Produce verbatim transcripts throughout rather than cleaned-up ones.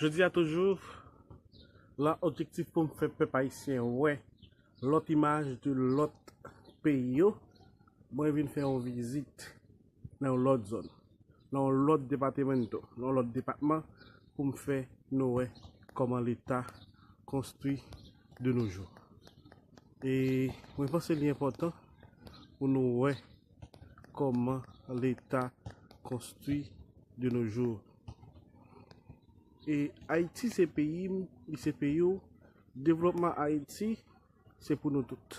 Jodi a toujou, lan objektif pou m fè pèp ayisyen wè lòt imaj de lòt peyi yo, mwen vin fè yon vizit nan yon lòt zòn, nan yon lòt departamento, nan yon lòt depatman, pou m fè nou wè kòman Leta konstwi de nos jours. E mwen panse li enpòtan pou nou wè kòman Leta konstwi de nos jours. E Ayiti se peyi m, li se peyi w. Devlopman Ayiti se pou nou tout.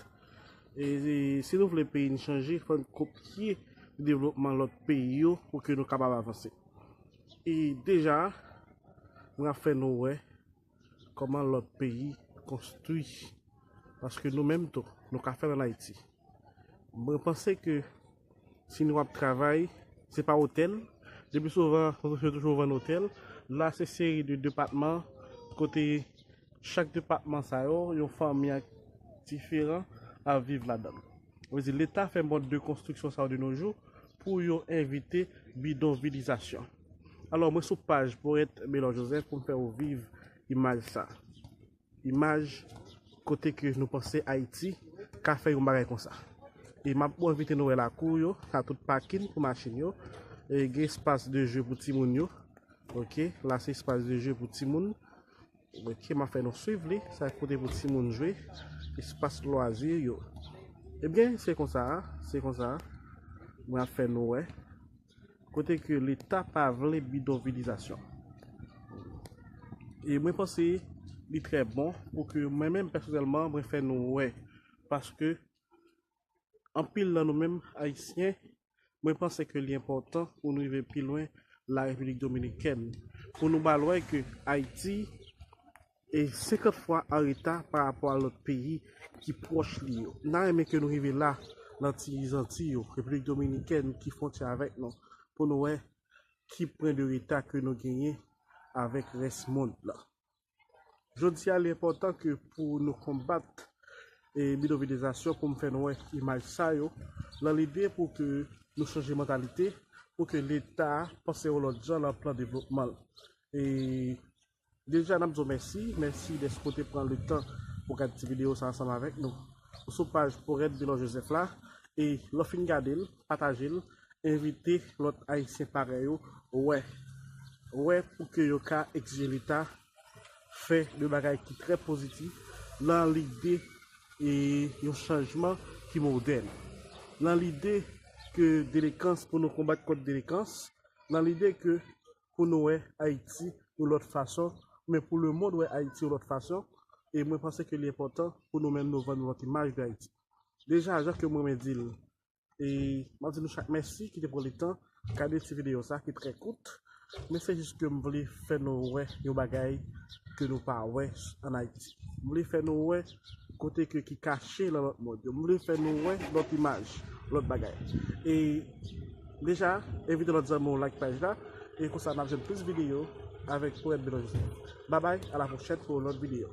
E, e si nou vle peyi n chanje, fò n kopye devlopman lòt peyi yo pou ke nou kapab avanse. E deja, mwen ap fè nou wè kòman lòt peyi konstwi. Paske nou menm tou, nou ka fè l ann Ayiti. Mwen panse ke si nou ap travay, se pa otèl. Depi souvan, yo toujou vann otèl. La, se seri de depatman kote chak depatman sa yo, yon fanmi diferan ap viv ladan l. Sa vle di, Leta fè mòd de konstriksyon sa yo de nos jours pou yo evite bidonvilizasyon. Alò, mwen sou paj Poète Belor Joseph pou m fè w viv imaj sa. Imaj kote ke nou panse Ayiti ka fè yon bagay konsa. E m ap envite nou wè lakou yo, sa tout pakin pou machin yo. E gen espas de je pou timoun yo. Ok, la se espas de je pou timoun. Ok, m ap fè nou swiv li, sa kote pou timoun jwe, espas lwazi yo. Ebyen, se konsa, se konsa. Mwen ap fè nou wè. Kote ke Leta pa vle bidonvilizasyon. E mwen panse li trè bon pou ke mwen menm pèsonèlman mwen fè nou wè. Paske anpil nan nou menm Ayisyen, mwen panse ke li enpòtan pou nou rive pi lwen la Repiblik Dominikèn. Pou nou ba l wè ke Ayiti e senkant fwa an reta pa rapò a lòt peyi ki pwòch li yo. N a renmen ke nou rive la, nan ti Zanti yo, Repiblik Dominikèn ki fwontyè avèk nou, pou nou wè ki pwen de reta ke nou genyen avèk rès mond lan. Jodi a, li enpòtan ke pou nou konbat e bidonvilizasyon, pou m fè nou wè imaj sa yo, nan lide pou ke nou chanje mantalite, pou ke Leta panse yon lòt jan nan plan devlopman l. E deja, n ap di w mèsi, mèsi dèske w te pran le tan pou gad ti videyo sa ansanm avèk nou. Ou sou paj Poète Belor Joseph la, e lè w fin gade l, pataje l, envite lòt Ayisyen parèy ou wè. Wè pou ke yo ka egzije Leta fè de bagay ki trè pozitif nan lide e yon chanjman ki modèn. Nan lide ke delikans, pou nou konbat kont delikans, nan lide ke pou nou wè Ayiti yon lòt fason, men pou lemonn wè Ayiti yon lòt fason, e mwen panse ke li enpòtan pou nou menm nou vann yon lòt imaj de Ayiti. Deja, jan ke mwen, mwen di l, e m ap di nou chak mèsi ki te pran le tan gade ti videyo sa ki trè kout, men se jis ke m vle fè nou wè yon bagay ke nou pa wè ann Ayiti. M vle fè nou wè kote ke ki kache nan lòt mond yo. M vle fè nou wè lòt imaj, lòt bagay. E deja, envite lòt zanmi w like paj la, e konsa n ap jwenn plis videyo avèk Poète Belor Joseph. Babay, a la pwochèn pou yon lòt videyo.